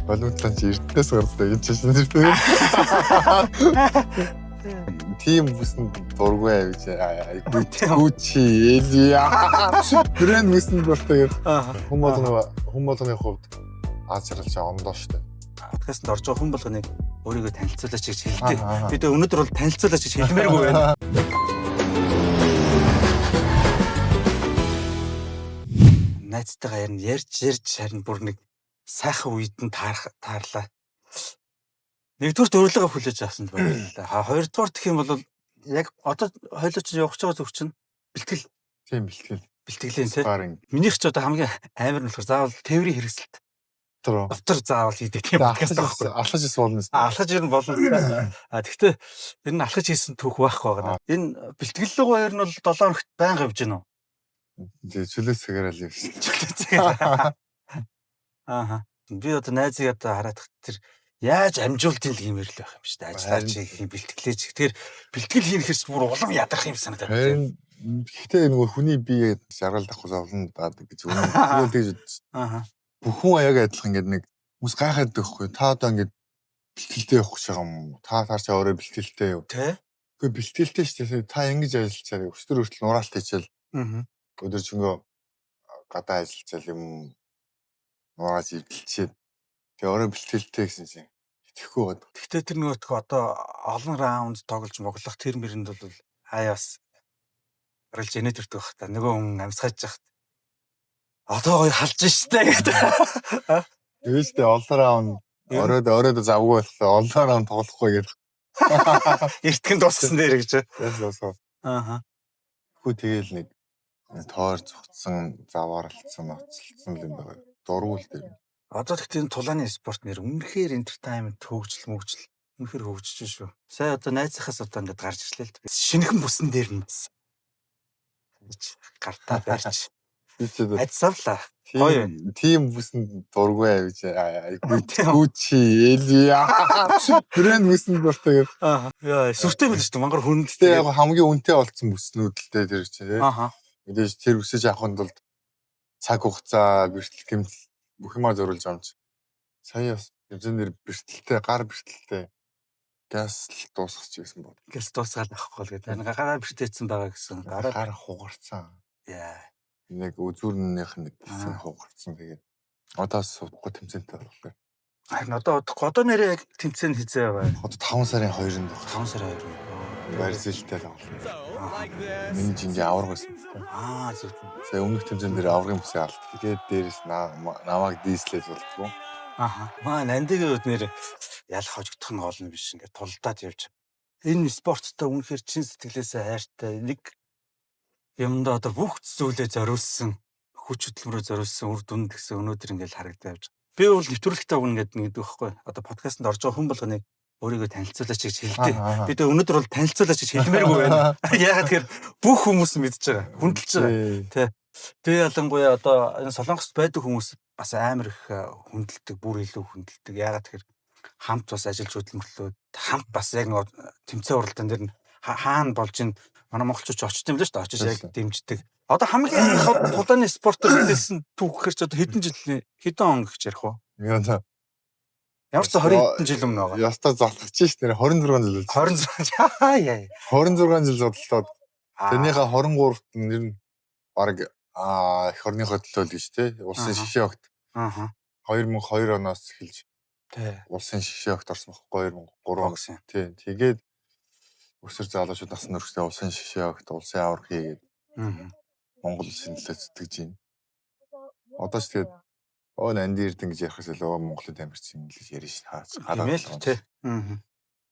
Боловтлон чи Эрдэнэс гарлаа гэж шин нэртэй. Тийм бүсэнд дургүй авиж Гүчи, Элия. Брэнд бүсэнд дуртай гэх. Хүн болгоны хувьд аз жаргал чи ондоо штэ. Подкастт орж байгаа хүн болгоныг өөрийгөө танилцуулаач гэж хэлдэг. Бид өнөөдөр бол танилцуулаач гэж хэлмээргүй байна. Найзтайгаа ярина ярьж ярьж харин бүр нэг сайхан үед нь таарлаа. Нэгдүгээр урилга хүлээж авсанд баярлалаа. Хоёрдугаар гэх юм бол яг одоо хойлоо чинь явах гэж байгаа зүг чинь бэлтгэл. Тийм, бэлтгэл. Бэлтгэлийн тий. Минийх ч одоо хамгийн амар нь болохоор заавал тээврийн хэрэгсэлт. Дотор заавал хийдэг тийм подкаст байхгүй. Алхаж ис болно. Алхаж ер нь болно. Гэхдээ ер нь алхаж хийсэн түүх байхгүй байгаа. Энэ бэлтгэл рүү ер нь бол 7 хоногт байнга явж гинөө. Тэгээ чөлөө цагаараа л явж. Чөлөө цагаараа. Ааха. Би одоо найзыг одоо хараад тэр яаж амжуулдیں л гэмээр л байх юм шүү дээ. Ажиллаач хийх, бэлтгэлээч. Тэгэхээр бэлтгэл хийхээс бүр улам ядарах юм санагдаад. Харин гэхдээ нөгөө хүний бие жаргал дахгүй зовлон даадаг гэж үнэн. Тэгэл тэгж бодсон. Ааха. Бүх хүн яг адилхан ингээд нэг хүмүүс гайхаад байхгүй. Та одоо ингээд бэлтгэлтэй явах гэж байгаа юм уу? Та цаашаа өөрөө бэлтгэлтэй юу? Тэ? Үгүй, бэлтгэлтэй шүү дээ. Та ингэж ажиллачаар өчтөр хүртэл нураалт хийчихэл. Өдөржингөө гадаа ажиллачаал юм нурааж эвдэлчээд тэгээ өөрөө бэлтгэлтэй гэсэн чинь итгэхгүй байна. Гэхдээ тэр нөгөөх одоо олон раунд тоглож моглох тэр мэрэнд бол хаяа бас орилж инээ төрдөг бах та. Нөгөө хүн амьсгааж яхад одоо гоё халж штэ гэдэг. Тэгээд штэ олон раунд оройд оройд завгүй болохоор олон раунд тоглохгүй гэдэг. Эртгэн дууссан дээр гэж. Дууссан. Ааха. Хүү тэгэл нэг тоор зогцсон, заваарлцсан, ноцолцсон юм байна. Дургуул дээр. Одоо тэгтээ энэ тулааны спорт нэр үнэхээр entertainment хөгжил мөгжил үнэхээр хөгжиж шүү. Сая одоо найзынхаас одоо ингээд гарч ирлээ л дээ. Шинэхэн бүсэн дээр нь бас гартаа барьж. Адсавлаа. Гоё юм. Тийм бүсэнд дургүй авиж Гүчи, Элия. Брэнд бүсэнд дуртай гэх. Яа, сүртэй байл шүү дээ. Мангар хүнд. Гэтэ яг хамгийн үнэтэй олцсон бүснүүд л дээ тэр чинь тий. Ааха. Мэдээж тэр бүсэж авахын тулд цаг хугацаа, бэртэл гэмтэл бүх юмаа зориулж амж. Сая бас тэмцээн дээр бэртэлтэй, гар бэртэлтэй газ л дуусгах гэсэн бод. Газ дуусгаад авахгүй л гэдэг. Гараа бэртээсэн байгаа гэсэн. Гараа хугарцсан. Яа. Нэг үзүүрнийх нэг хэсэг хугарцсан. Тэгээд одоо судахгүй тэмцээнтэй болохоор. Харин одоо удахгүй. Одоо нэрээ яг тэмцээн хизээ байгаа. Одоо 5 сарын 2-нд баг. 5 сарын 2-нд. Бразилтай тоглоно. Миний жингээ аварга байсан. Аа зөв. Сая өмнөх тэмцээн дээр аваргын бүсээ алд. Тэгээд дээрэс намайг дийслээд болтгоо. Ааха. Маа нандигийн үед нэр ялах хожигдох нь гол нь биш ингээд тулдаад явж. Энэ спорттой үнэхээр чин сэтгэлээсээ хайртай нэг юмдаа одоо бүх зүйлээ зориулсан, хүч хөдөлмөрөөр зориулсан үр дүнд гэсэн өнөөдөр ингээд харагдаад явж. Би бол нэвтрүүлэгтээ өгнө гэдэг нэг байхгүй. Одоо подкастт орж байгаа хүн болгоныг өөрийгөө танилцуулаач гэж хэлдэг. Бид өнөөдөр бол танилцуулаач гэж хэлмээргүй байна. Яагаад тэгэхээр бүх хүмүүс мэдж байгаа, хүндэлж байгаа. Тэ. Тэгээ ялангуяа одоо энэ Солонгост байдаг хүмүүс бас амар их хүндэлдэг, бүр илүү хүндэлдэг. Яагаад тэгэхээр хамт бас ажиллаж хөдөлмөрлөө, хамт бас яг нөгөө тэмцээн уралдаан дээр нь хаана болж ин манай монголчууд ч очт юм л шүү дээ. Очиж яг дэмждэг. Одоо хамгийн их тулааны спортоор хэлсэн түүх гэхэр ч одоо хэдэн жилийн хэдэн он гэж ярих вэ? Ямар ч 20 хэдэн жил өмнө байгаа. Ястаа залхаж шít нэр 26 жил. 26. Яа. 26 жил зодлоод тэрнийхээ 23-т нэр нь баг эх орныхоо төлөө л гэж те. Улсын шишээ огт. Аа. 2002 оноос эхэлж Тэ. Улсын шишээ огт орсон байхгүй 2003 он гэсэн. Тий. Тэгээд өсвөр залуучууд насны өргөстэй улсын шишээ огт улсын аварга хийгээд Монгол улсын төлөө зүтгэж байна. Одоо ч тэгээд Нанди Эрдэн гэж ярихаас илүү Монголын тамирчин гэж ярина ш. Хаач Тийм л тий.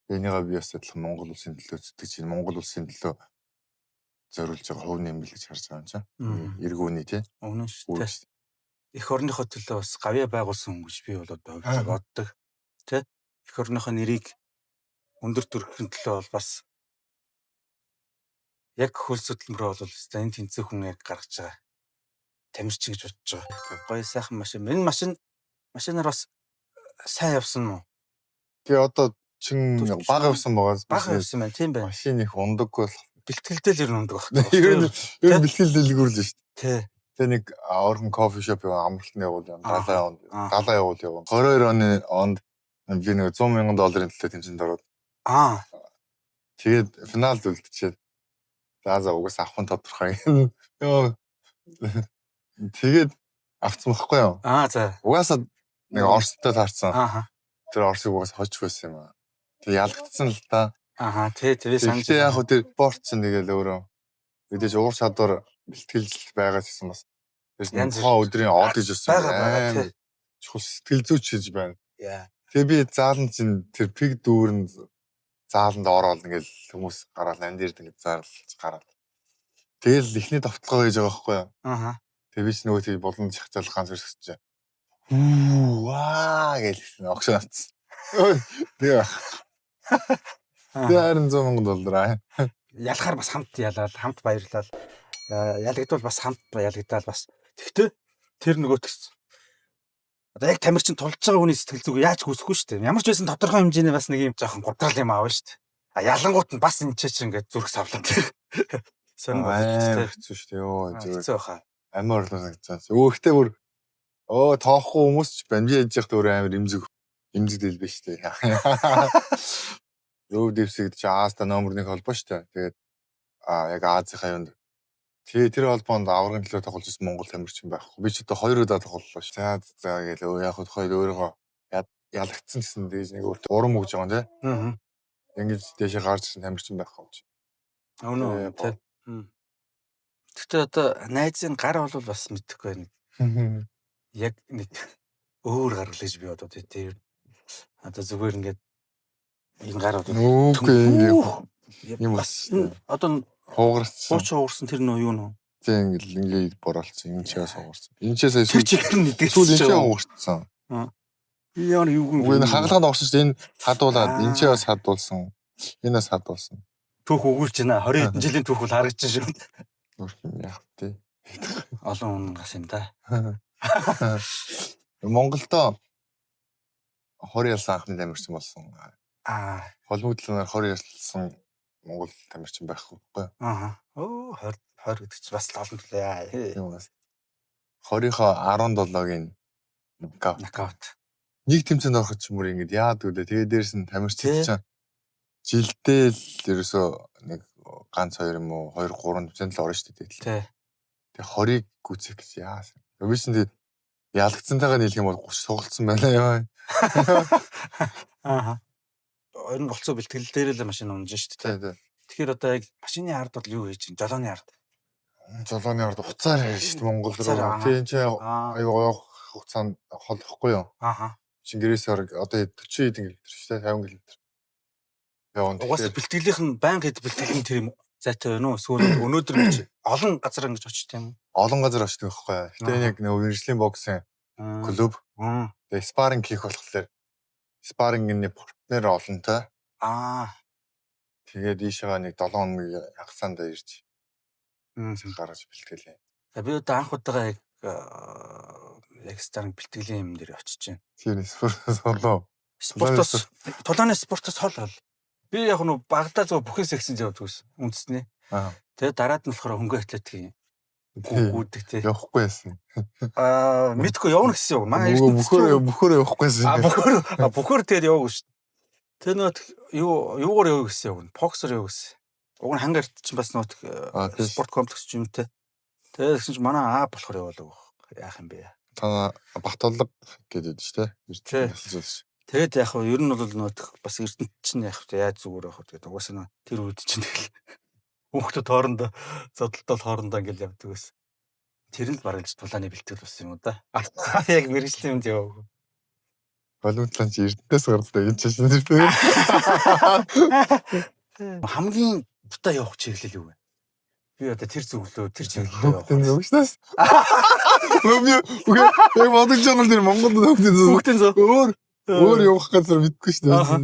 Энийгээ би бас адилхан Монгол улсын төлөө зүтгэж байна. Монгол улсын төлөө зориулж байгаа хувь нэмэл гэж харж байгаа юм чинь. Эргүүний тий. Үнэн шүү дээ. Эх орныхоо төлөө бас гавьяа байгуулсан хүн гэж би бол одоо боддог. Тэ? Эх орныхоо нэрийг өндөр төрөхийн төлөө бол бас яг хөлс хөдөлмөрөө бол энэ тэнцэх хүн яг гаргаж байгаа. Тамирчин гэж бодож байгаа. Гоё сайхан машин. Энэ машинаар бас сайн явсан мó? Тэгээ одоо чин бага явсан байгаа. Бага явсан байна, тийм байна. Машин их ундаггүй бол бэлтгэлдээ л ер нь ундаг байх. Ер нь бэлтгэл дэлгүүр л шүү дээ. Тий. Тэгээ нэг ойрхон coffee shop яваа, амралтанд явуул юм. 70 онд 70 явуул яваа. 22 оны онд би нэг 100 мянган долларын төлөө тэмцээнд ороод. Тэгээд финалд үлдчихэд за угаас авах нь тодорхой. Йоо. Тэгээд авцсан байхгүй юу? За. Угаасаа нэг Оростой таарсан. Тэр Оросыг угаасаа хожих байсан юм аа. Тэг ялагдсан л та. Тий, тий санаж. Гэхдээ яг хөө тэр спорт чинь тэгэл өөрөө мэдээж уур чадвар бэлтгэлж байгаа гэсэн бас Янз тухайн өдрийн од гэж өссөн. Байгаа тий. Чухал сэтгэл зүйч гэж байна. Яа. Тэгээ би зааланд чинь тэр пиг дүүрэн зааланд ороод ингээл хүмүүс гараал анд ирд ингээд заарлж гараал. Тэгэл эхний довтлогоо хийж байгаа байхгүй юу? Тэгээ би ч нөгөө тий булан шахацаал ганц өрсөж чинь. Хүү ваа гэж огшоо натсан. Тэгээ. Тэгээ харин 100 мянган доллар аа. Ялахаар бас хамт ялаал, хамт баярлал. Ялагдвал бас хамт ялагдаал бас. Тэгтээ тэр нөгөөтгс. Одоо яг тамирчин тулж байгаа хүний сэтгэл зүг яаж гүйцэхгүй шүү дээ. Ямар ч байсан тодорхой хэмжээний бас нэг юм жоохон гутрал юм аав шүү дээ. А ялангуут нь бас энэ ч ингээд зүрх савлаа. Сонин болж тийм хэцүү шүү дээ. Йоо зүгээр. Хэцүү баха. Амар орлоо санагдсан. Өөхтэй бүр тоохгүй хүмүүс ч байна. Би яж яхад өөр амар эмзэг дэлбэ шүү дээ. Рөв дэвсэгд чи Азда номер 1 холбоо шүү дээ. Тэгээд яг Азийнхаа юунд тэгээ тэр холбоонд аврагын төлөө тоглож ирсэн Монгол тамирчин байхгүй. Би ч одоо 2 удаа тоглолоо шүү. За за гээл яг хөө өөрийгөө ялагдсан гэсэн дээж нэг өөртөө урам өгж байгаа юм тий. Ингэж дээшээ гарч ирсэн тамирчин байхгүй юм чи. Үнэн тий. Гэхдээ одоо найзын гар бол бас мэдэхгүй байна. Яг нэг өөр гар л гэж би бодод тий. Одоо зүгээр ингээд энэ гар бол үгүй юм бас одоо хугарсан. Хуучин хугарсан тэр нөө юу нөө? Тийм ингээд бороолцсон. Энэ чигээс хугарсан. Энэ чигээс тэр чигээр нь идэгсэн. Сүүл энэ чигээ хугарсан. Яа юу юм. Үгүй энэ хагалгаанд орсон шүү дээ. Энэ хадуулаад энэ чигээс хадуулсан. Энэ бас хадуулсан. Түүх өгүүлж байна. 20 хэдэн жилийн түүх бол харагдаж шүү. Нүрх юм яах вэ? Олон хүн гас юм да. Монголдо 20 ялсан анхны тамирчин болсон. Холбогдлоноор 20 ялсан Монгол тамирчин байхгүй байхгүй. Өө 20 гэдэг чинь бас л олон төлөө. Тийм бас. 20-ийнхоо 17-гийн нокаут. Нэг тэмцээнд ороход ч мөр ингэж яадаг үлээ. Тэгээ дээрс нь тамирчин чинь жилдээ л ерөөсөө нэг ганц хоёр юм уу 2 3 тэмцээнд л орно шүү дээ. Тий. Тэгээ 20-ыг гүйцэх гэж яасан. Би чинь тэгээ ялагдсантайгаа нийлэх юм бол 30 тоглолцсон байна ёо. Ер нь голцоо бэлтгэл дээр л машин унж шүү дээ. Тий. Тэгэхээр одоо яг машины ард бол юу хийж чинь? Жолооны ард. Жолооны ард уцаар ярьж шүү дээ Монгол руу. Тий энэ чинь аюу явах хугацаанд холохгүй юу? Чин гэрээс орог одоо 40 хэдэн километр шүү дээ 50 километр. Явна. Угаасаа бэлтгэлийнх нь байнга хэд бэлтгэл нь тэр юм зайтай байна уу? Эсвэл өнөөдөр ингэж олон газар ингэж очт юм уу? Олон газар очдог байхгүй юу? Гэтэ яг нэг мэргэжлийн боксын клуб. Тэгээ спарринг хийх болохоор спаррингны партнер олонтой. Тэгээд ийшээгээ нэг 7 хоног хагасаанд ирж гаргаж бэлтгэлээ. За би одоо анх удаага яг спарринг бэлтгэлийн юм дээр очиж байна. Тийм спортоос холоо. Спортоос тулааны спортоос хол хол. Би яг нөө багадаа зөв бүхэн секцэнд явдаг гэсэн үндэсний. Тэгээд дараад нь болохоор хөнгө атлетикийн гүйдэг тий. Явахгүй байсан. Мэдгүй явна гэсэн юм. Манай бөхөөр явахгүй байсан. Бөхөөр тэгээд яваагүй шүү. Тэр нөө юугаар яваа гэсэн юм. Боксер яваа гэсэн. Уг нь хангарт чинь бас нөө спорт комплекс ч юмтай. Тэгээд тэгсэн чинь манай Аа болохоор яваалаа. Яах юм бэ? Та Баталга гэдэг шүү дээ. Тэгээд яг хөө ер нь бол нөө бас Эрдэнэт чинь яг хөө яаж зүгээр байх вэ гэдэг. Угаасаа тэр үед чинь тэгэл хүүхдүүд хоорондоо зодтолтол хоорондоо ингээл явдаг байсан. Тэр нь л бараг л тулааны бэлтгэл болсон юм уу да. Яг мэргэжлийн юмд яваагүй. Болон чи Эрдэнэтээс гарлаа гэж чинь тэр. Хамгийн дутаа явах чиглэл юу вэ? Би одоо тэр зүглөө, тэр чиглэлөө явах. Хүүхдийн зүгшнээс. Үгүй яг бодож байгаа юм тэр Монголд хүүхдийн зүг. Хүүхдийн зүг. Өөр явах газар мэдгүй шүү дээ.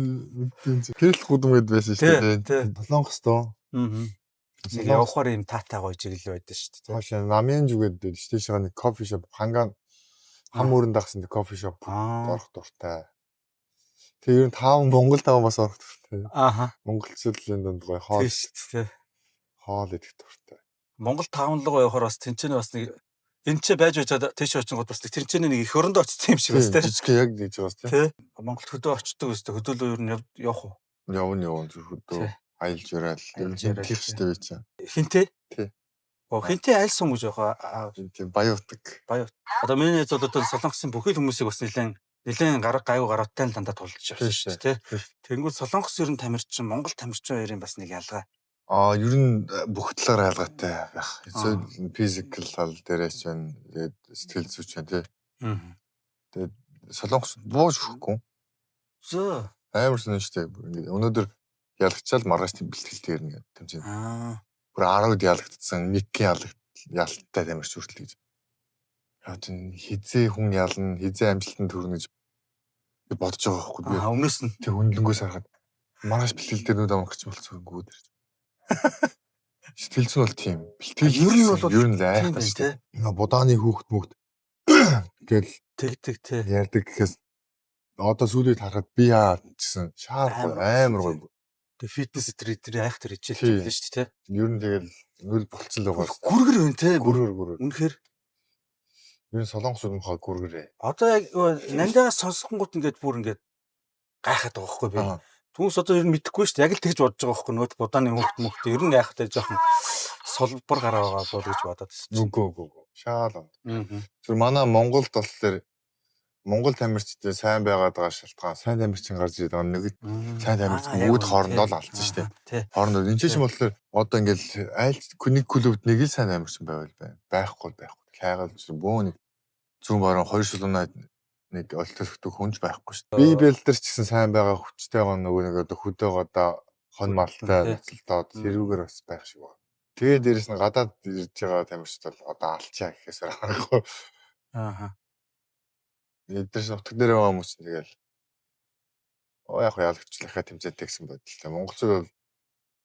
Мэдгүй. Гэрэл гудам гэд байсан шүү дээ. Солонгос доо. Нэг явахаар юм таатай гоё чиглэл байдаг шүү дээ. Хоошоо намын зүгээд байдаг шүү дээ. Тийшээ нэг кофе шоп хангаан хам өрөнд дагсан нэг кофе шоп орох дуртай. Тэгээ ер нь таван Монгол таван бас орох дуртай. Монголчуудын дунд гоё хоол. Тийм шүү дээ. Хоол идэх дуртай. Монгол таван руу явахаар бас тэнцэнэ бас нэг Энд ч байж байжгаад тийш очингууд бас тэр чинь нэг эх орондоо очсон юм шиг бас Тийм тий. жижиг яг гэж байгаас тий. Тий. Монголд хөдөө очдөг өстө хөдөөлөө ер нь явах уу? Явна зүр хөдөө Тий. аялж яриад Аялж яриад, тийх штэ би чинь. Хинтээ? Тий. Оо хинтээ аль сум гэж явах аа Тийм баяутаг. Одоо миний найз бол одоо Солонгосын бүхий л хүмүүсийг бас нэлээд гараг гайгүй гараатай л дандаа тулж явсан шүү дээ, тий. Тэнгүүд Солонгос ер нь тамирчин, Монгол тамирчин хоёрын бас нэг ялгаа. Аа ер нь бүх талаар ялгаатай байх. Физикал тал дээрээс байна. Тэгээд сэтгэл зүйч байна тий. Аа. Солонгос бууж өгөхгүй. Зөө. Амар сонин штэ. Ингээд өнөөдөр ялагчаал маргааш тийм бэлтгэл дээр нэг тэмцээн. Аа. Бүр 10-д ялагдсан, нэгэн ялалттай тамирч хүртэл гэж. Яг тийм хизээ хүн ялна, хизээ амжилтанд хүрнэ гэж би бодож байгаа байхгүй би. Аа өмнөөс нь Тэг хүндлэнгөөс харахад маргааш бэлтгэл дээр нүд амрах гэж болцсон гүү тэр. Сэтгэл зүйн бол тийм. Бэлтгэл Ер нь бол ер нь л тийм айхтар байна штэ. тий. Нөгөө будааны хүүхд мөхд гэл Тэг тэг тий. ярьдаг гэхээс одоо сүүлийн үед харахад би яа гэсэн шаар гоё амар гоё. Тэг фитнес тэр айхтар хичээлтэй Тий. байлаа шүү дээ тий. Ер нь тэгэл нүл болцсон л байгаа. Гүргэр байна тий. Гүргэр гүргэр. Үнэхээр Ер нь солонгос өмнөхөө гүргэрээ. одоо яг нандиагаас сонсохонгууд ингээд бүр ингээд гайхаад байгаа байхгүй би. Аа. Түүнээс одоо ер нь мэдэхгүй шүү дээ. Яг л тэгж бодож байгаа байхгүй нөт будааны хүүхд мөхт ер нь яах вэ жоохон солбор гараа байгаа бол гэж бодоод байсан чинь. Үгүй үгүй үгүй. Шаал. Аа. Тэр манай Монголд болохоор Монгол тамирчтай сайн байгаад байгаа шалтгаан сайн тамирчин гарч ирээд байгаа нэг сайн тамирчин бүгд хоорондоо л алдсан шүү дээ. Тий. Хоорондоо энэ ч юм болохоор одоо ингээл айл нэг клубд нэг л сайн тамирчин байвал байна. Байхгүй байхгүй. Хайгаал бөөн нэг зүүн баруун хоёр шулуунаа нэг олтолтдог хүнж байхгүй шүү дээ. Бие бэлдэр ч гэсэн сайн байгаа хүчтэй байгаа нөгөө нэг одоо хөдөөгөө одоо хон малтай ноцолдоод тэрүүгээр бас байх шиг байна. Тэгээ дээрэс нь гадаад ирж байгаа тамирчид бол одоо алчаа гэхээс аргагүй. Аа. Эдгээр нутаг дээр байгаа хүмүүс чинь тэгэл оо яг ялагчлахаа тэмцээтэй гэсэн бодолтой. Монголчууд бол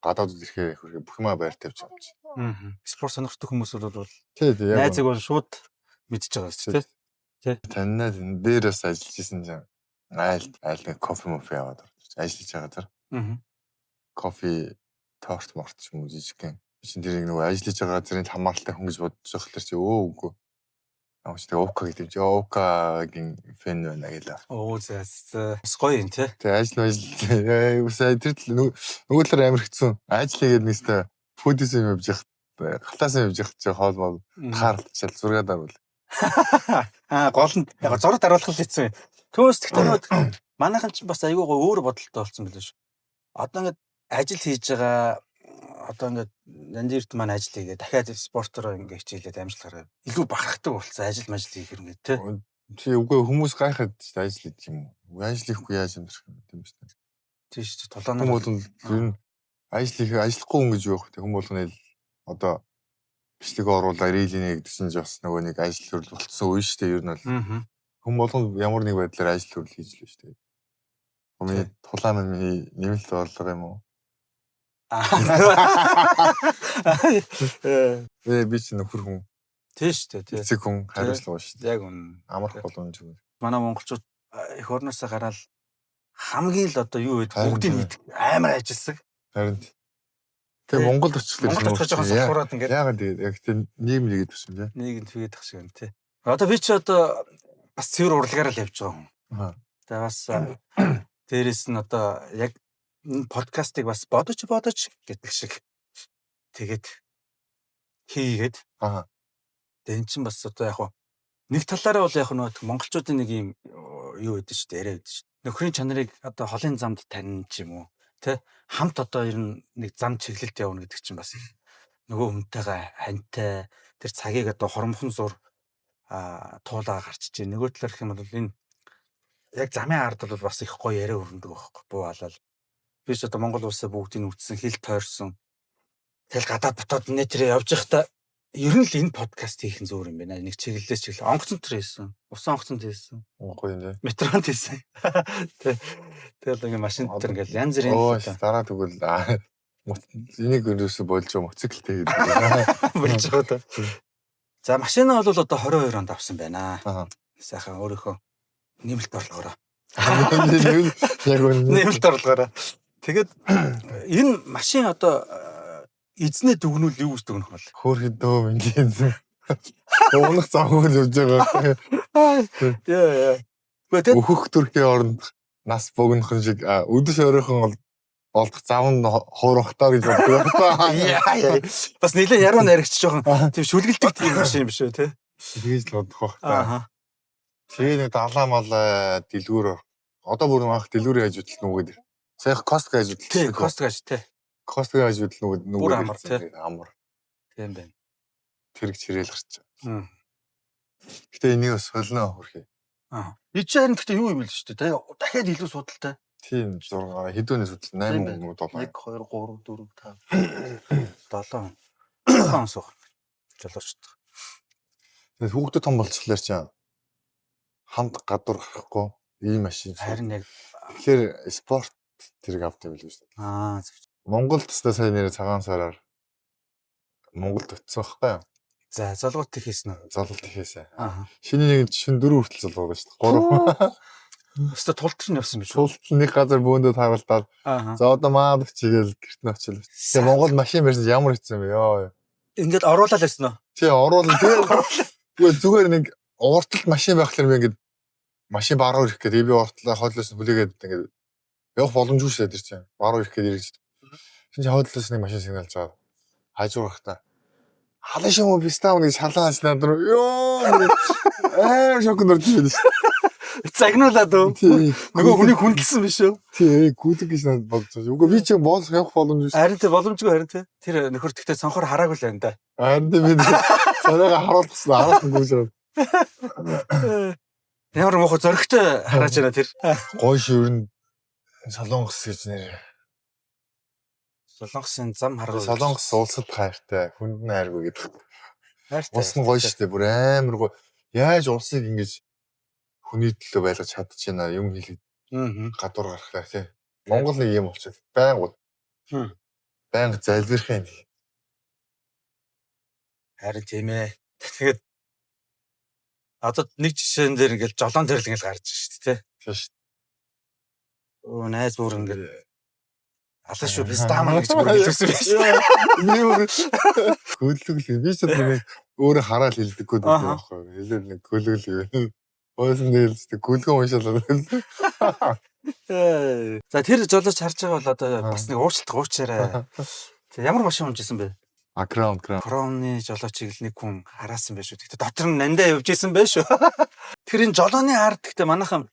гадаадд ирэхээр их бүх юмаа байр тавьж байгаа юм чи. Аа. Спорт сонирхдаг хүмүүс бол Тий, тий яг найзыг бол шууд мэдж байгаа шүү дээ. Тий. Таньнаа дээр бас ажиллаж исэн чинь айл айл нэг кофе мофе аваад орж ажиллаж байгаа тэр. Аа. Кофе торт морт ч юм уу жижигхэн. Би чинь тэрийг нөгөө ажиллаж байгаа газрын хамааралтай хүн гэж бодож байхлаар чи өө үгүй. Амч тэгээ Ука гэдэг чи Укагийн фэн байна гэлээ. Оо за за. Бас гоё юм тий. Тэгээ ажил ажил үсээ тэр нөгөө талаар амар хэцүү. Ажил хийгээд нэгстэй фүүдис юм явж яхад галтаас юм явж яхад чи хоол мол тааралчаал зураг дарвал. Аа гол нь яг зураг даруулах л хэцүү юм. Түүнээс тэгтээ нөгөө манайхан ч бас айгүй гоё өөр бодолтой болсон билээ шүү. Одоо ингээд ажил хийж байгаа одоо ингээд нандирт маань ажил хийгээ дахиад спортороо ингээд хичээлээд амжилт гаргаад илүү бахархдаг болсон ажил мажил хийхэр ингээд тий. Чи үгүй хүмүүс гайхаад шүү дээ, ажил хийх юм уу? Ажил хийхгүй яаж амьдрах юм тийм шүү дээ. Тийм шүү дээ. Хүн Тулаанаар болгон ер нь ажил хийх ажиллахгүй хүн гэж юу байх вэ? Хүн болгоно л одоо бичлэг оруулаа рилинэ гэдэг чинь бас нөгөө нэг ажил төрөл болцсон үе шүү дээ. Ер нь бол Аа. хүн болгон ямар нэг байдлаар ажил төрөл хийж л шүү дээ. Миний тулаан маань миний нэмэлт орлого юм уу? Би чинь нөхөр хүн, Тийм шүү дээ тий. эцэг хүн хариуцлага шүү дээ. Яг үнэн. Амарх боломж юм. Манай монголчууд эх орноосоо гараал хамгийн л одоо юу гэдэг Харин бүгдийг тийм. нийт амар ажилласан. Харин тэгээ Монголд очихлоо Монголд очихоор жоохон сулхуураад ингээд яагаад тэгээд яг тийм нийгэм нэгэд тусам тий. нийгэм түгээд ах шиг байна тий. Одоо би чи одоо бас цэвэр урлагаар л явж байгаа хүн. Аа. Тэгээ бас дээрэс нь одоо яг энэ подкастыг бас бодож гэдэг шиг тэгээд хийгээд Аа. тэгээ эн чинь бас одоо яг хуу нэг талаараа бол яг нөгөө монголчуудын нэг юм юу гэдэг шүү дээ яриа гэдэг шүү. Нөхрийн чанарыг одоо холын замд танина ч юм уу тэ хамт одоо ер нь нэг зам чиглэлд явна гэдэг чинь бас нөгөө хүнтэйгээ хантай тэр цагийг одоо хоромхон зур туулаа гарчиж. Нөгөө талаар гэх юм бол энэ яг замын ард бол бас их гоё яриа өрнөдөг байхгүй буу алал. Би ч одоо Монгол улсаа бүгдийг үтсэн, хил тойрсон. Тэгэл гадаад дотоод нэ тэрэ явж байхдаа ер нь л энэ подкаст хийх нь зүгээр юм байна. Нэг чиглэлээс чиглэл онгоцон төр хийсэн. Усан онгоцон хийсэн. Гоё юм тий. Метронд хийсэн. Тэ. Тэгэл ингээ машин дээр ингээл янз бүрийн Оо дараа тэгвэл энийг ерөөсө болж байгаа мотоциклтэй гэдэг. болж байгаа даа. За машина бол одоо 22 онд авсан байна. Аа. Сайхан өөрийнхөө нэмэлт орлогоороо. Яг үнэ. Нэмэлт орлогоороо. Тэгээд энэ машин одоо эзнээ дүгнүүл юу гэж дүгнэх бол? Хөөрхөдөө минь. Унах замгүй л явж байгаа. Яа яа. Гэхдээ Өөхөх төрхийн оронд нас богинохон шиг өдөс оройхон бол олдох зав нь хуурахтаа гэж боддог. Яа яа. Бас нэлээд яруу найрагч жоохон тийм шүлгэлдэг тийм биш юм биш үү те. Тэгэж л бодох бах та. Ааха. Тэгээ нэг далаа мал дэлгүүр. Одоо бүр анх дэлгүүрийн хажууд л нүгэд. Саях Костко хажууд л. Тий, Костко аж тий. Костко хажууд л нүгэд нүгэд. Бүр амар, тий. Амар. Тийм байна. Тэрэг чирээл гарч. Мм. Гэтэ энийг бас солино хөрхий. Аа. Энд чинь харин гэхдээ юу юм бэл шүү дээ. Дахиад илүү судалтай. Тийм 6 хэдүүний судал 8 Тийм байна. юм уу 7. 1 2 3 4 5 7 7 он суух. Жолоочд. Тэгээд хүүхдүүд том болчихлоор чинь хамт гадуур гарахгүй ийм машин. Харин яг Тэгэхээр спорт тэрэг авдаг байл шүү дээ. аа зөв. Монголд ч сая нэр цагаан сараар Монголд очсон байхгүй юу? За, золгот их хийсэн үү? Зололт хийсэн. Аа. Шинэ нэг шинэ дөрөв хүртэл золгоод шүү дээ. Гурав. Өстө тулд нь явсан биш үү? Тулд нэг газар бөөндөө тааралдаад Аа. за одоо маад чигээл гэрт нь очил. Тэгээ Монгол машин барьсан чинь ямар хэцүү юм бэ? Йоо. Ингээд оруулаад байсан уу? Тий оруулан тэгээ үгүй зүгээр нэг урталт машин байхлаар би ингээд машин баруун ирэх гээд би уртлаа хойлоос нь хүлээгээд ингээд явах боломжгүй шүү дээ тэр чинь. Баруун ирэх гээд эргэж. Тэгсэн чинь хойлоос нэг машин сигналж байгаа. Хажуу гарахтаа халан шим бистаа нэг шалан хаач над руу ёо амар шокнд орж ирсэн шүү Загнуулаад үү? дээ. Нөгөө хүнийг хүндэлсэн биш үү? Тий гүлэг гэж надад бодож байгаа. Үгүй би чинь боолох явах боломжгүй шүү. Харин тэ боломжгүй харин тэ. Тэр нөхөр тэгтээ цонхоор хараагүй л байна да. Харин би царайгаа харуулсан харуулсан гүйж байгаа. Ямар муухай зөрөгтэй харааж байна тэр. Гой шивэр нь Солонгос гэж нэр. Солонгосын зам харгал. Солонгос улсад хайртай, хүнд нь хайргүй гэдэг. Хайртай. Улс нь гоё шүү дээ. Бүр амар гоё. Яаж улсыг ингэж хүний төлөө байлгаж чадчихна юм хэлэх Аа. гадуур гарахлаа тий. Монгол нэг юм болчиход байнга Хм. байнга залбирх юм. Харин тийм ээ. Тэгээд одоо нэг жишээн дээр ингээл жолоон дээр л ингээл гарч шүү дээ, тэ. Тийм шүү. Өө найз бүр ингээл алаа шүү пистаман гэж бүр хэлсэн байж шүү. Би бүр гөлөг л би ч одоо нэг өөрөө хараал хэлдэггүй гэдэг Аха. байхгүй. Хэлээл нэг гөлөг л юм. Хойсон нээлжтэй гүлгэн уншаалаа. дээ. За тэр жолооч харж байгаа бол одоо бас нэг уучлалт гуйчаарай. Тэг ямар машин унжсэн бэ? А краунд краунд. Кроны жолоочийг л нэг хүн хараасан байх шүү. Тэгтээ дотор нь нандаа явж исэн байх шүү. Тэр энэ жолооны ард тэгтээ манайхан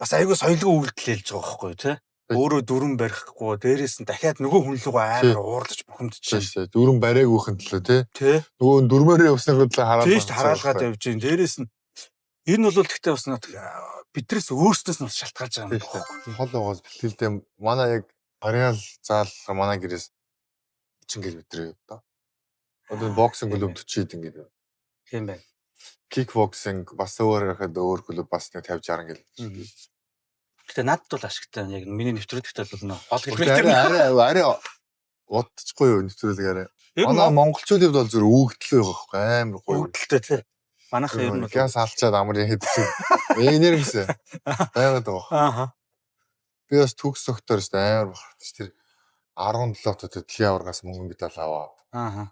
бас айгүй соёлгүй үйлдэл хэлж байгаа байхгүй юу те? Өөрөө дүрэн барихгүй, дээрээс нь дахиад нөгөө хүн лугаа амар уурлаж бухимдчихээн. Тийм шүү. Дүрэн бариагүйхэн төлөө тий. Тэ? Нөгөө нь дүрмээрээ явсныхаа төлөө хараал. Тийш хараалгаад явж гин. Дээрээс нь энэ бол тэгтээ бас нэг бидрээс өөрснөөс нь бас шалтгаалж байгаа юм Тийм шүү. Хол байгаас бэлтгэлдээ манай яг Париал заал манай гэрээс 30 км явдаг. Одоо боксинг клуб 40 хэдэн гэдэг. Тийм байна. Кикбоксинг бас өөр гэхэд өөр клуб бас нэг 50 60 км. Гэтэ надад бол ашигтай яг миний нэвтрүүлэгт бол нөө хол Арай километр. арай арай удчихгүй юу нэвтрүүлэг арай. Ер нь Манай монголчуудын хувьд бол зүр өгөгдлөө байгаа байхгүй амар гоё. өгдөлтэй тий. Манайхан ер нь бол Газ алчаад амар юм хийдэг. Энэр гэсэн. Байгаад байгаа. ааха. Би бас төгс доктор шүү дээ амар бахархаж тэр 17 тот дэлхийн аваргаас мөнгө медаль аваад Ааха.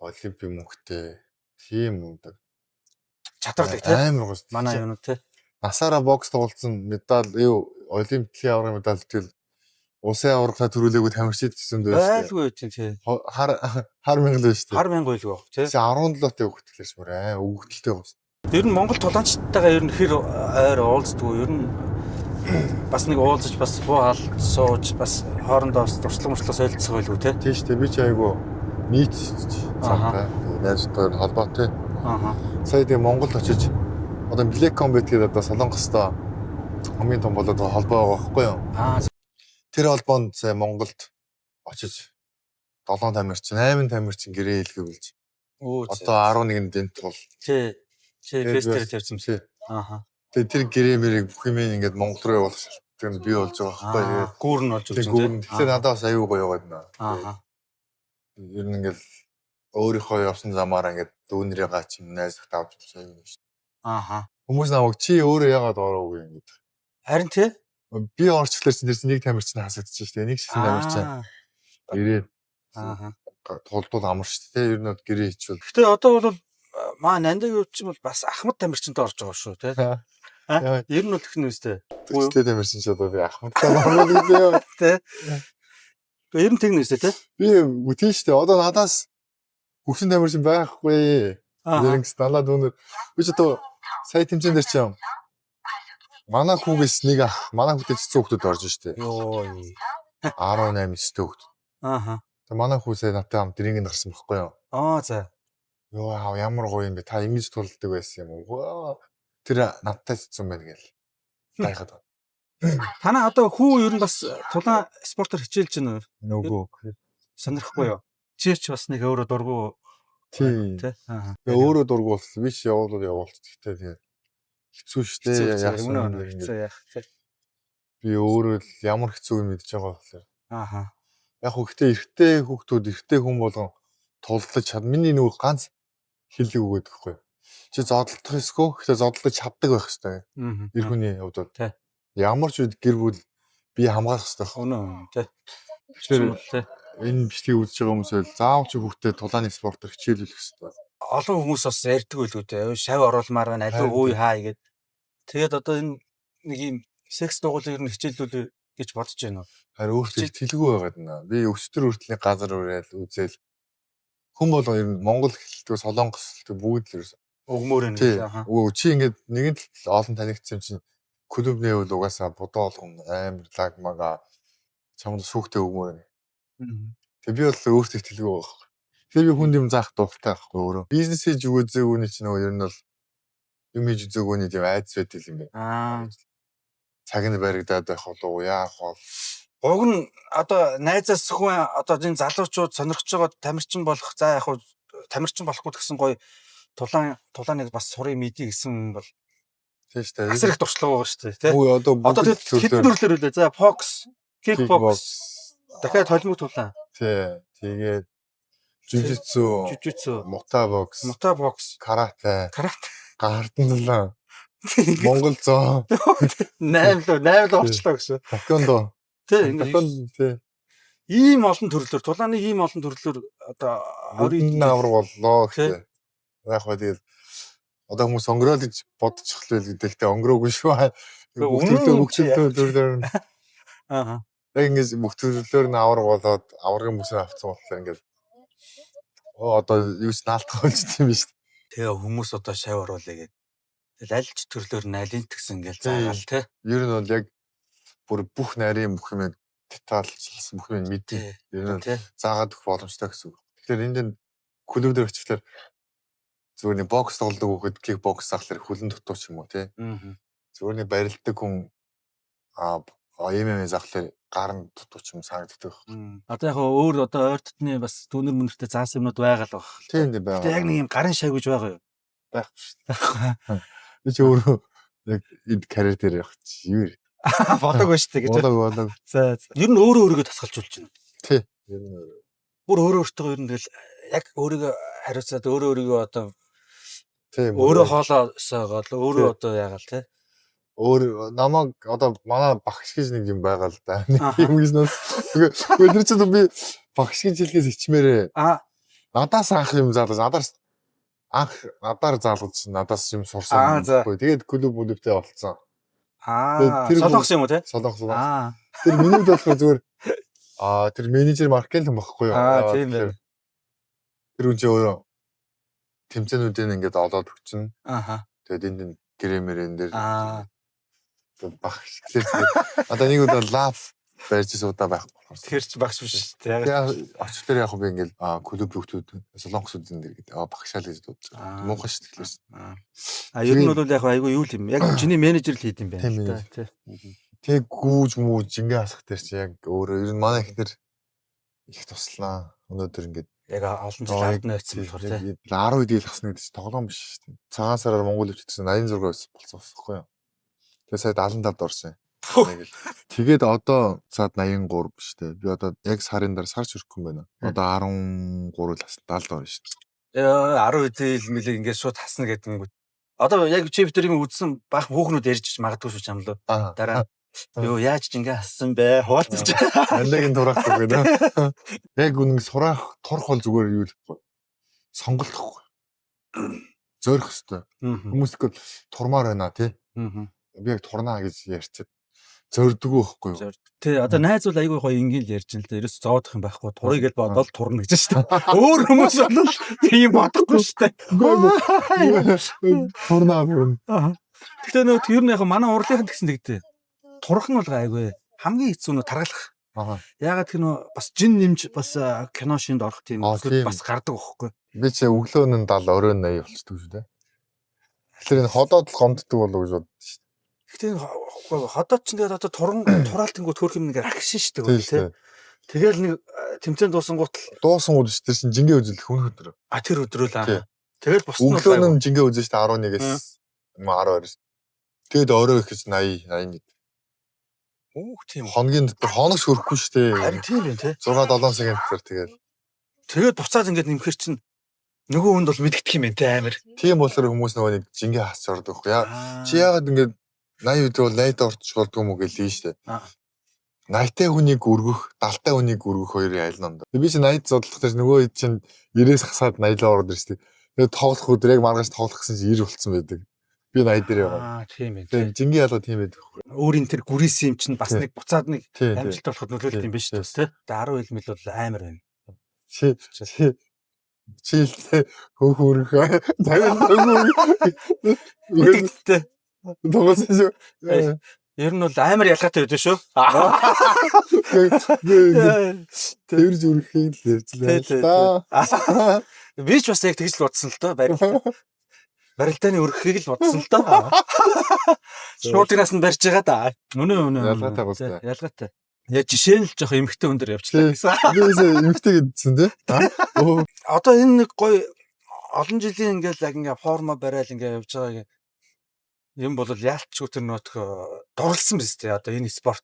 олимпийн мөнгөтэй тийм юм. Чадварлаг тий. Амар гоё. Манай юунууд тий. Насаараа бокс тоглолцсон медаль юу олимп дэлхийн аваргын медаль тэгэл улсын аварга төрүүлээгүй тамирчид гэсэн дээ шүү дээ. Байлгүй тийм тий. Хар хар мянган л шүү дээ. Хар мянга байлгүй байх тий. 17 тот өгөхтлээс бүр аа өгөгдөлтэй байна. Ер нь Монгол тулаанчтайгаа ер нь хэр ойр уулздгүй ер нь бас нэг уулзаж бас буу хал сууж бас хоорондоо бас туршлага муршлага солилцох байлгүй тий. Тийм шүү дээ. Би ч айгу нийт цамтай. Найзуудтай холбоотой. Ааха. Сая тэгээ Монгол очиж одоо Black Combat гэдэг одоо Солонгостой хамгийн том болоод байгаа холбоо байгаа байхгүй юу? Аа Тэр холбоонд сая Монголд очиж 7 тамирчин, 8 тамирчин гэрээ хэлгэвэлж өө одоо 11-нд энэ тул. тий. Чи Тэгээд фестээр бас- тавьсан юм. Тий. Ааха. Тэгээ тэр гэрээ мэрийг бүх юм ингээд Монгол руу явуулах шалтгаан нь бий болж байгаа байхгүй юу? Аа, гүүр нь болж Тэгээд өгч гүүр нь. Тэгэхээр надад бас аюу гоё яваад байна. Ааха. Ер нь ингээд өөрийнхөө явсан замаараа ингээд дүүнэрээ гач юм найз захт авч явсан юм шүү. Ааха. Хүмүүс намайг чи өөрөө яагаад ороогүй юм гэдэг. Харин тий. Би орчлоор чинь тэр чинь нэг тамирчин хасагдчих шүү дээ. Нэг шин тамирчин Аа. ирээд Ааха. Тулдвал амар шүү дээ. Ер нь бол гэрээ хийчихвэл. Гэтэ одоо бол маа Нандигийн хувьд ч юм бол бас Ахмад тамирчинтай орж байгаа шүү тий. Ер нь бол тэгнэ үстэй. Тэгчтэй тамирчин ч одоо би Ахмадтай орно гэдэг. Тий. Гэхдээ ер нь тэгнэ үстэй тий. Би үгүй шүү дээ. Одоо надаас хөгшин тамирчин байхгүй. Зэрэгс далаад өнөр би ч одоо сая тэмцээн дээр чи манай хүүгээс нэг ах, манай хүүтэй цэцэн хүүхдүүд орж штэ. Йоо. 18 9 хүүхд. Ааха. Тэг манай хүү сая надтай хамт рингэнд гарсан байхгүй юу? Аа за. Йоо аав ямар гоё юм бэ? Та ингэж тулдаг байсан юм уу? Тэр надтай цэцэн байна гэл. Гайхаад. Танаа одоо хүү ер нь бас тулаан спортоор хичээлж байна уу? Нүгөө. Сонирхгүй юу? Чи ч бас нэг өөрөө дургу тий. Тий. Аа. Тэгээ өөрөө дургу болсон. Би ч явуулвал явуулчих. Гэтэ тэгээ хэцүү штэ. Яасан хэцүү яах тий. Би өөрөө л ямар хэцүү юм мэдж байгаа болохоор. Ааха. Яг хөө гэтэ эрэгтэй хүүхдүүд эрэгтэй хүн болгон туллаж чад. Миний нөгөө ганц хэллэг өгөөд гэхгүй. Чи зодолдох эсгүй. Гэтэ зодолдож чаддаг байх хэвээр. Эр хүний хувьд бол. Тий. Ямар ч үед гэр бүл бие хамгаалах хэвээр. Үнэн тий. Тэгэхээр энэ бичлэгийг үзэж байгаа хүмүүс бол заавал ч хүүхдэд тулааны спортоор хичээлүүлэх хэвээр. Олон хүмүүс бас ярьдаг байлгүй дээ. Шав оруулмаар байна, аливаа ууй хаа гээд. Тэгээд одоо энэ нэг юм секс дугуулыг ер нь хичээлүүлээ гэж бодож байна уу? Харин өөртөө итгэлгүй байгаад байна. Би өчтөр хүртэл нэг газар уриал үзэл хүн болго ер нь Монгол хэлдэг, Солонгос хэлдэг бүгд л ерөөс өгмөр байна гэж. Аа. Үгүй чи ингээд нэгэн тал олон танигдсан юм чинь клуб нээвэл угаасаа бодоо болгон амар лаг мага чамд шүүхтэй өгмөр байна. Тэгээ би бол өөртөө итгэлгүй байгаа байхгүй. Тэгээ би хүнд юм заах дуртай байхгүй өөрөө. Бизнес хийж өгөөзөөгүй чинь нөгөө ер нь бол юм хийж үзээгүйний тийм айдас байдаг юм байна. Аа. Цаг нь баригдаад байх болов уу яах бол. Уг нь одоо найзаас хүн одоо энэ залуучууд сонирхож байгаа тамирчин болох за яг хуу тамирчин болохгүй гэсэн гоё тулааныг бас сурыг мэдээ гэсэн бол тийм шүү дээ. Асар их туршлага байгаа шүү дээ тий. Одоо хэдэн төрлөөр үлээ. За бокс, кикбокс, дахиад холимог тулаан. Тий. Тэгээд жужитсу, мута бокс, карате, гардан тулаан. Монгол зоо. 8 л 8 л орчлоо гэсэн. Такондо. Тий, ингээд тий. Ийм олон төрлөөр тулааны ийм олон төрлөөр одоо 20 авраг боллоо гэхдээ. Яг хөө тэгэл одоо хүмүүс өнгөрөөл гэж бодчихлоо л гэдэг. Гэхдээ өнгөрөөгүй шүү. Бүх төрлөөр бүх төрлөөр Аа. Яг ингэж бүх төрлөөр нь авраг болоод аврагын бүсээр авцсан болохоор ингээд одоо юу ч наалтах болж тийм биш. Тэгээ хүмүүс одоо шав оруулъя гэдэг. Тэгэл аль ч төрлөөр нь аль тэгсэн ингээл заагаал тий. Ер нь бол яг бүр бүх нарийн бүх юм детальчилсан бүх юм мэдээ. Ер нь заагаад өгөх боломжтой гэсэн үг. Тэгэхээр энд энэ клуб дээр очихлаар зүгээр нэг бокс тоглодог хүүхэд кик бокс заахлаар хөлн дутуу ч юм уу тий. Зүгээр нэг барилдаг хүн MMA заахлаар гар нь дутуу ч юм санагддаг. Одоо яг өөр одоо ойр дотны бас түүнэр мөнөртэй заасан юмнууд байгаа л баг. Тийм тийм байгаа. Гэтэ яг нэг юм гарын шав гэж байгаа юу? Байхгүй шүү дээ. Би чи өөрөө яг эд карьер дээр явах чи юу вэ? Бодог ба шүү дээ гэж. Бодог. За. Ер нь өөрөө өөрийгөө тасгалжуулж байна. Тий. Ер нь бүр өөрөө өөртөө ер нь тэгэл яг өөрийгөө хариуцаад өөрөө өөрийгөө одоо тийм өөрөө хоолоосоогоол өөрөө одоо яагаал тий. Өөр намайг одоо манай багш гэж нэг юм байгаа л да. Нэг юм гэж нөө. Үгүй тэр чинь би багш гэж хэлхээс ичмээрээ. Аа. Надаас анх юм заалгаж надаас анх надаар заалгаж надаас юм сурсан байхгүй. Тэгээд клуб мөлөвтэй болцсон. Аа. Солонгос юм уу те? Солонгос. Аа. Тэр миний хувьд болохоор зүгээр тэр менежер маркетинг юм багхгүй юу? Аа тийм байна. Тэр хүн чинь өөрөө тэмцээнүүдийг ингээд олоод өгчин. Ааха. Тэгээд энд гэрэмэрэн дээр аа багш гэхлээр одоо нэг удаа лав барьж удаа байхгүй болохоор. Тэр чи багш биш тий. Яг очлоор яг би ингээд клуб хүүхдүүд солонгосуудын дээр гэдэг багшаал гэж дуудаж байгаа. Муухай шүү тэгэхээр. А ер нь бол яг айгүй юу л юм. Яг чиний менежер л хийд юм байна л да тий. Тэг гүүж мүүж ингээ хасах дээр чи яг өөрөө ер нь манай ихнэр их туслаа. Өнөөдөр ингээд яг олон жил ард нь очсон болохоор тий. 10 хэд хасна гэдэг чи тоглоом биш шүү дээ. Цагаан сараар Монгол өвчтсөн 86 болсон байхгүй юу? Тэгээ сая 75-д орсон. Тэгээд одоо цаад 83 биш үү? Би одоо яг сарын дараа сарч өрөхгүй юм байна. Одоо 13 л 70 орно шүү дээ. 10 хэдийн мэлээ ингээд шууд хасна гэдэг юм. Одоо яг чи битэр юм үзсэн баах хүүхнүүд ярьж магадгүй шүү чамлуу. Дараа. Йоо, яаж ч ингэ ассан бэ? Хуваалцаж. Нандигийн тураах гэдэг. Яг үнэн сураах турах бол зүгээр юу л гэхгүй. Сонголт гэхгүй. Зорих хэвээр. Хүмүүс тэгвэл турмаар байна тий. Би яг турнаа гэж ярьчих. Зордгоо байхгүй юу? Тий, одоо найз бол айгүй гоё ингийн л ярьж ин л дээ. Ерөөс зоодох юм байхгүй. Турыг л бодоод турна гэж шүү дээ. Өөр хүмүүс бол тийм бодохгүй шүү дээ. Турнаа бүрэн. Гэтэ нөгөө ер нь яг манай урлагийнхан тэгсэн тэгдэ. Турах нь бол айгүй. Хамгийн хэцүү нөө таргалах. Яагаад гэх нөө бас жин нэмж бас кино шинд орох тийм зүйлүүд бас гардаг байхгүй. Би чи өглөө нь 70, оройн 80 болчдөг шүү дээ. Тэгэхээр энэ ходоод л гомддог болов гэж боддоо шүү. Гэтэ ходоод ч тэгээд одоо туран тураалтангууд хөөх юм нэг рагшин шүү дээ тий. Тэгэл нэг тэмцээн дуусангуут л дуусангууд шүү дээ чинь жингээ үзэл хүн өдөр. А тэр өдрөө л аа. Тэгэл бусд нь өглөө нь жингээ үзэн шүү дээ 11-ээс 12-оос. Тэгэд орой их гэж 80 81. Үүх тийм. Хоногийн дотор хоногч хөрөхгүй шүү дээ. Харин тийм юм тий. 6 7 цагийн дотор тэгэл. Тэгээд буцаад ингээд нэмэхэр чинь нөгөө хүнд бол мэдэгдэх юм байна тий амар. Тийм болохоор хүмүүс нөгөө нэг жингээ хасч ордог байхгүй яа. Чи яагаад ингээд 80 өдөр бол 80-д орчих болдгоо юм уу гэлээ шүү дээ. 80-тай хүнийг өргөх, 70-тай хүнийг өргөх хоёрын аль нь ондоо. Би чинь 80-д зодлох дээр нөгөө хэд чинь 90-ээс хасаад 80 руу ороод ирсэн. Тэгээд тоглох өдөр яг маргааш тоглох гэсэн чинь 90 болцсон байдаг. Би 80 дээр байгаа. Аа тийм ээ. Тийм жингийн ялгаа тийм байдаг байхгүй. Өөрийн тэр гүрийсэн юм чинь бас нэг буцаад нэг амжилт болоход нөлөөлт юм биш үү те. Тэгээ 10 хил мэл бол амар байна. Чи чи чи хөөх өргөх. Тавин хөөх өргөх. Тоглосон шүү. Ер нь бол амар ялгаатай байдаг шүү. Тэрж өргөхийг л ярьж л та. Би ч бас яг тэгж л бодсон л доо. Барилдааны өргөхийг л бодсон л доо. Шууд нас нь барьж байгаа да. Үнэн үнэн. Ялгаатай гоос. Ялгаатай. Я жишээ нь л жоох эмхтэй хүн дээр явчлаа гэсэн. Би эмхтэй гэдсэн тий. Одоо энэ нэг гоё олон жилийн ингээл яг ингээ форма барайл ингээ явж байгаа юм бол яалтчгүй тэр нөтх дурлсан биз дээ. Одоо энэ спорт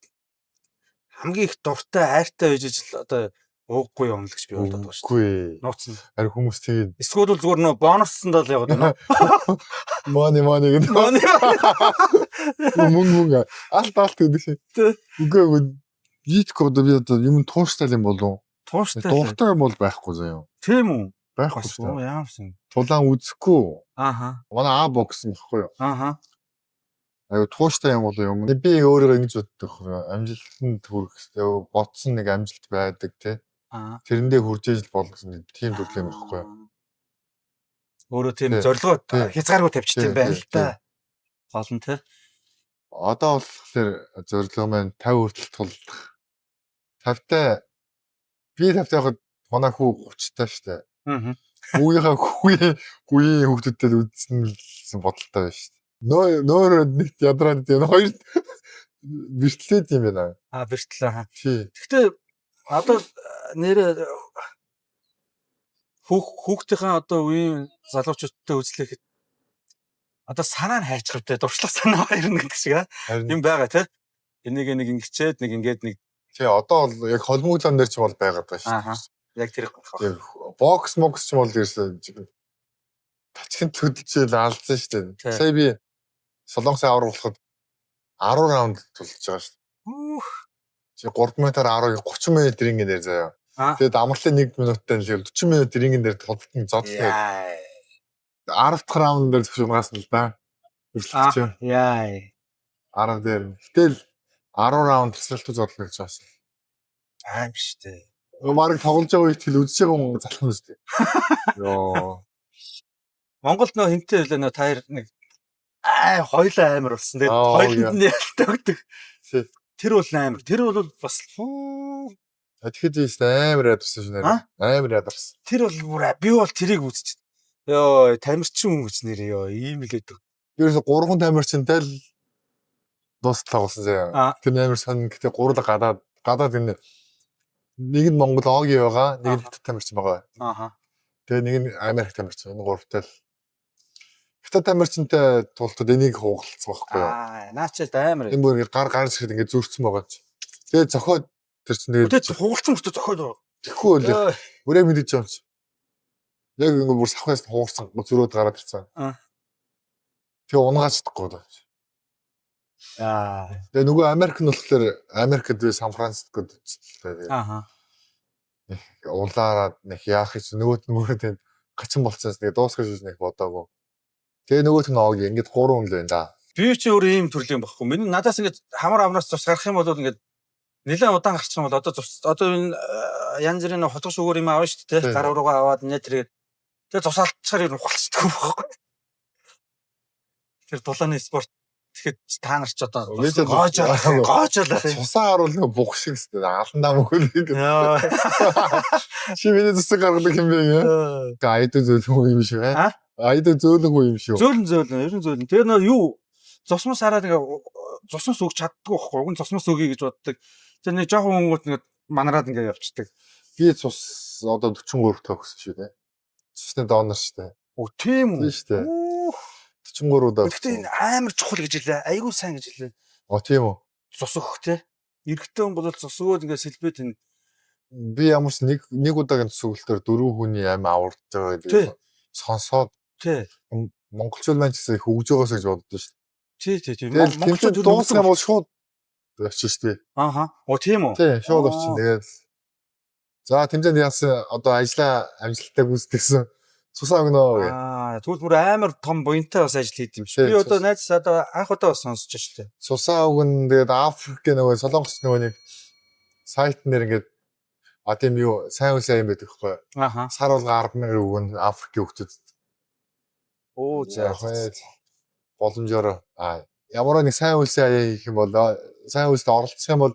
хамгийн их дуртай хайртай байж ижил одоо ууггүй юм л гэж би бодод байгаа шүү дээ. Нууцна. Харин хүмүүс тэгээд эсвэл бол зүгээр нөө бонуссанд л яваад байна. Money money гэдэг. Money. Мөнгө мөнгө алт алт гэдэг шиг. Үгүй үгүй нийтгүй одоо би одоо юм тууштай юм болов. Тууштай. Дуртай юм бол байхгүй заяа. Тийм үү? Байхгүй шүү. Яамсан. Тулаан үзэхгүй. Ааха. Манай А бокс юм баггүй юу? Ааха. Аюу тууштай юм болов юм. Би өөрийгөө ингэж боддог байхгүй юу? Амжилтанд хүрэх хэрэгтэй. Бодсон нэг амжилт байдаг тий. Тэрэндээ хүрж ижил болгосон тийм төрлийн юм баггүй юу? Өөрөө тийм зорилгоо хязгааргүй тавьчих юм байна л да. Гол нь тий. Одоо болохоор зорилго маань 50 хүртэл тулдах. 50-тай би 50-тай байхад манай хүү 30-тай штэ. Аа. Хүүгийнхаа хүүгийн хүүхдүүдэд үзсэн л гэсэн бодолтой байна штэ. Нөөрөө нэгт ядраад тийм хоёр бэртлээд юм байна. Аа бэртлээ хаа. Тий. Гэхдээ одоо нэрээ хүүхдийнхээ одоо үеийн залуучуудтай үзлэхэд одоо санаа нь хайчих вдэ дуршлах санаа хоёр нэг гэдэг шиг юм байгаа тий. Энийг нэг ингэчээд нэг ингээд нэг тий одоо бол яг холмоглон дээр ч бол байгаад байгаа шүү дээ. Яг тэр тийм бокс мокс ч бол ерөөсөө тачхин төдөлжэл алдсан шүү дээ. Сая би Солонгосын авраг болоход 10 раунд тулж байгаа шүү дээ. Үүх. Чи 3 минутаар 10 30 минут рингэн дээр заяа. Тэгээд амарлын 1 минуттай л 40 минут рингэн дээр толтон зодлоо. 10 дахь раунд дээр зөвшөөрнөөс л да. Өрсөлдөж. Яа. 10 дээр. Гэтэл 10 раунд тасралтгүй зодлоо гэж байна. Аим штэ. Мараг тоглож байгаа үед хэл үзэж байгаа хүн залхна үстэй. Йоо. Монголд нөө хинтээ хэлээ нөө таяр нэг аа хоёлаа амар болсон. Тэгээд хоёуланд нь ялтай өгдөг. Тэр бол амар. Тэр бол бас фүү. Тэгэхэд ийс амар ядарсан шүү нэр. Амар ядарсан. Тэр бол бүр би бол тэрийг үзчих. Йоо, тамирчин хүн гэж нэр ёо, ийм л өгдөг. Ерөөсө 3 тамирчинтай л дуустал тоглосон заяа. Тэр амар сонин гэтээ гурлаа гадаад гадаад энэ нэг нь Монгол Оги байгаа, нэг нь Хятад тамирчин байгаа. Ааха. Тэгээ нэг нь Америк тамирчин. Энэ гуравтай л Хятад тамирчинтай тултад энийг хугалцсан байхгүй юу? Аа, наачаад амар. Энэ бүр ингэ гар гарч ирэхэд ингэ зөрчсөн байгаа чи. Тэгээ зохиод тэр чинь тэгээд Тэгээд хугалцсан мөртөө зохиод. Тэгэхгүй бол бүрээ мэдэж байгаа юм чи. Яг ингэ бүр савхаас хугарсан зөрөөд гараад ирсэн. Аа. Тэгээ унгаач чадахгүй даа. Аа. Тэгээ нөгөө Америк нь болохоор Америкт би Сан Францискод үзсэн. Ааха. Улаарад нэг яах гэж нөгөөт нь мөрөө тийм гачин болцсоос нэг дуусгаж гэж нэг бодоагүй. Тэгээ нөгөөт нь оог ингээд гурван хүн л байна да. Би чи өөр ийм төрлийн байхгүй. Миний надаас ингээд хамар амраас цус гарах юм бол ингээд нэлээд удаан гарчих юм бол одоо цус одоо энэ янз бүрийн хутга шүүгээр юм аавна шүү дээ. Гар руугаа аваад нэ тэргээд тэгээ цус алдчихаар ер нь ухалцдаг байхгүй. Тэр дулааны спорт тэгэхэд та нар ч одоо гоожоолох гоожоолох. Цусаа харуул нэг бух шиг өстэй аландаа мөхөл гэдэг. Чи миний цусыг гаргадаг юм бэ гэ? Тэгээ айдаа зөөлөн юм шиг аа. Айдаа зөөлөн юм шүү. Зөөлөн зөөлөн ер нь зөөлөн. Тэгээ нөө юу цусмас хараад ингээ цусмас өгч чаддгүй байхгүй. Уг нь цусмас өгье гэж боддог. Тэгээ нэг жоохон хүмүүст ингээ манараад ингээ явцдаг. Би цус одоо 43 төгссөн шүү дээ. Цусны донор шүү дээ. Оо тийм үү? Тийм шүү дээ. 43 удаа. Гэхдээ энэ амар чухал гэж хэлээ. Айгуу сайн гэж хэлээ. Оо тийм үү? Цус өгөх те. Эрэгтэй хүн бол цус өгөөд ингээ сэлбэт энэ би ямар ч нэг удаагийн цус өгөлтөөр дөрвөн хүний амь аварж байгаа гэдэг сонсоод тий. Монголчууд маань ч гэсэн их өгж байгаасаа гэж боддоо шүү дээ. Тий, тий, тий. Монголчууд дуусах юм бол шууд очиж шүү дээ. Ааха. Оо тийм үү? Тий, шууд очин. Тэгээд за тэмцээнд яасан одоо ажлаа амжилттай гүйцэтгсэн. Цусаа өгнө гэ. Аа, тэгвэл бүр амар том буянтай бас ажил хийд юм шиг. Би одоо найз одоо анх удаа бас сонсож шүү дээ. Цусаа өгнө. Тэгээд Африкийн нөгөө Солонгос нөгөө нэг сайт нэр ингээд а тийм юу сайн үл сайн юм байдаг хгүй. Ааха. Сар болго 10,000 өгнө Африкийн хүүхдэд. Оо за. Боломжоор ямар нэг сайн үйлсээ аяа хийх юм бол сайн үйлсд оролцох юм бол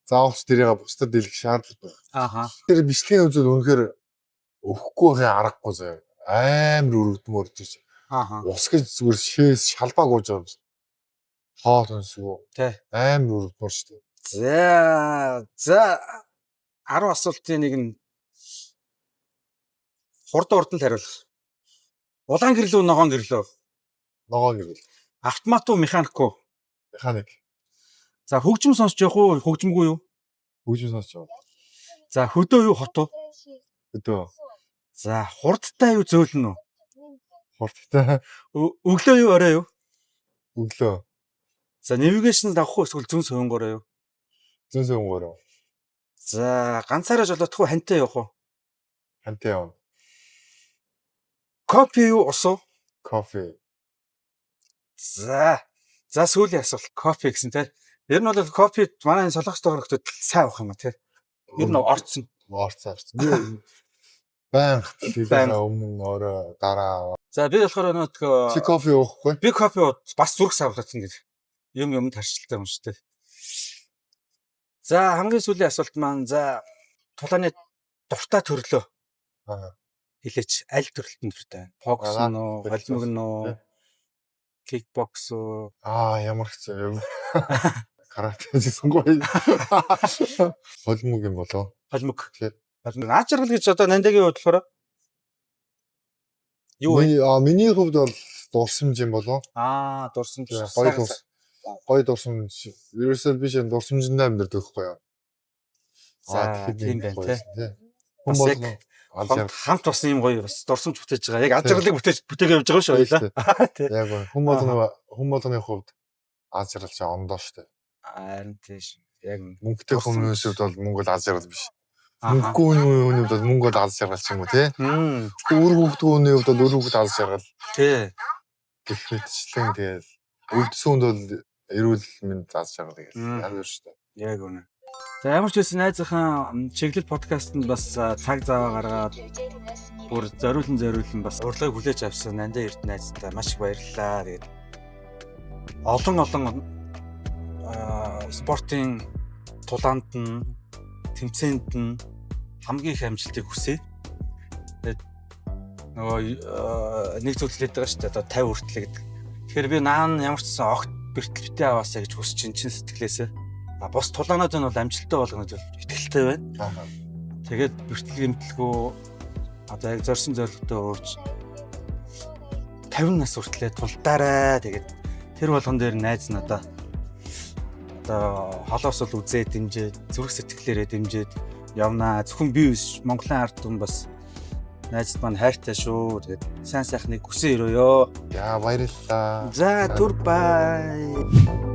заавалч тэрийг бусдад дэлгэх шаардлага байна. Ааха. Тэр бичлэгийн үзэл үнэхээр өгөхгүй байхын аргагүй заяа. Амар өрөвдмөр тийч. Ааха. Ус гэж зүгээр шээс шалбааг ууж байгаа юм шиг. Хоол унсгүй. Тэ. Амар өрөвдмөр шүү дээ. За за 10 асуултын нэг нь хурдан урдан л хариулах. Улаан гэрлүү ногоон гэрлүү? Ногоон гэрэл. Автомат уу механик уу? Механик. За хөгжим сонсч явах уу хөгжимгүй юу? Хөгжим сонсч явах. За хөдөө юу хот уу? Хөдөө. За хурдтай юу зөөлөн үү? Хурдтай. Өглөө юу орой юу? Өглөө. За навигашн давах уу эсвэл зүүн суунгороо юу? Зүүн суунгороо. За ганцаараа жолоодох уу хантай явах уу? Хантай явна. Кофе юу ус уу? Кофе. За. За сүүлийн асуулт кофе гэсэн те. Ер нь бол кофе манай энэ солонгос тогтвортой сайн уух юм а те. Ер нь орцсон. Орцсон орцсон. Баян хэлээ өмнө орой дараа. За би болохоор нөгөө чи кофе уухгүй? Би кофе ууд бас зүрх савлаад ингэ юм юмд харшилтай юм шүү дээ. За хамгийн сүүлийн асуулт маань за тулааны дуртай төрлөө. Аа. Хэлээч аль төрөлтөнд дуртай байна? Бокс нь уу, холимог нь уу, кикбокс уу? Аа ямар хэцүү юм. Карате гэсэн гоё. Холимог юм болоо. Холимог. Холимог. Наад жаргал гэж одоо Нандагийн хувьд болохоор юу вэ? Миний хувьд бол дурсамж юм болоо. Аа, дурсамж. Гоё дурс. Гоё дурсамж. Ерөөсөө би чинь дурсамжиндаа амьдардаг байхгүй юу? Аа, тийм байна тий. Хүн болгон хамт бас юм гоё бас дурсамж бүтээж байгаа. Яг ад жаргалыг бүтээж бүтээгээ явж байгаа шүү хоёлаа. Тий. Яг хүн болгоны хувьд аз жаргал чи ондоо шүү дээ. Харин тийш. Яг мөнгөтэй хүмүүсийн хувьд бол мөнгө бол аз жаргал биш. Мөнгөгүй хүний хувьд бол мөнгө бол аз жаргал ч юм уу тий. Үр хүүхдгүй хүний хувьд бол үр хүүхд аз жаргал. Тий. Гэх мэтчлэн тэгэл өвдсөн хүнд бол эрүүл мэнд аз жаргал гэх янз бүр шүү дээ. Яг үнэ. За ямар ч байсан найзынхаа чиглэл подкастт бас цаг зав гаргаад бүр зориулан бас урилгыг хүлээж авсан Нандаа Эрдэнэ найздаа маш их баярлалаа. Тэгээд олон спортын тулаанд нь тэмцээнд нь хамгийн их амжилтыг хүсье. Тэгээд нөгөө нэг зүйл хэлээд байгаа шүү дээ. Одоо 50 хүртлээ гэдэг. Тэгэхээр би наан ямар ч гэсэн огт бэртэл битээ аваасаа гэж хүсэж чинь чин сэтгэлээсээ. А бус тулаанууд нь бол амжилттай болгоно гэж итгэлтэй байна. Тэгээд бэртэл гэмтэлгүй одоо яг зорьсон зорилготой уурж 50 нас хүртлээ тулдаарай. Тэгээд тэр болгон дээр найз нь одоо холоос бол үзээ дэмжиж, зүрх сэтгэлээрээ дэмжиж явнаа. Зөвхөн би биш, Монголын ард түмэн бас Найзд маань хайртай шүү. Тэгээд сайн сайхныг хүсэн өрөөё. За, баярлалаа. За, түр бай.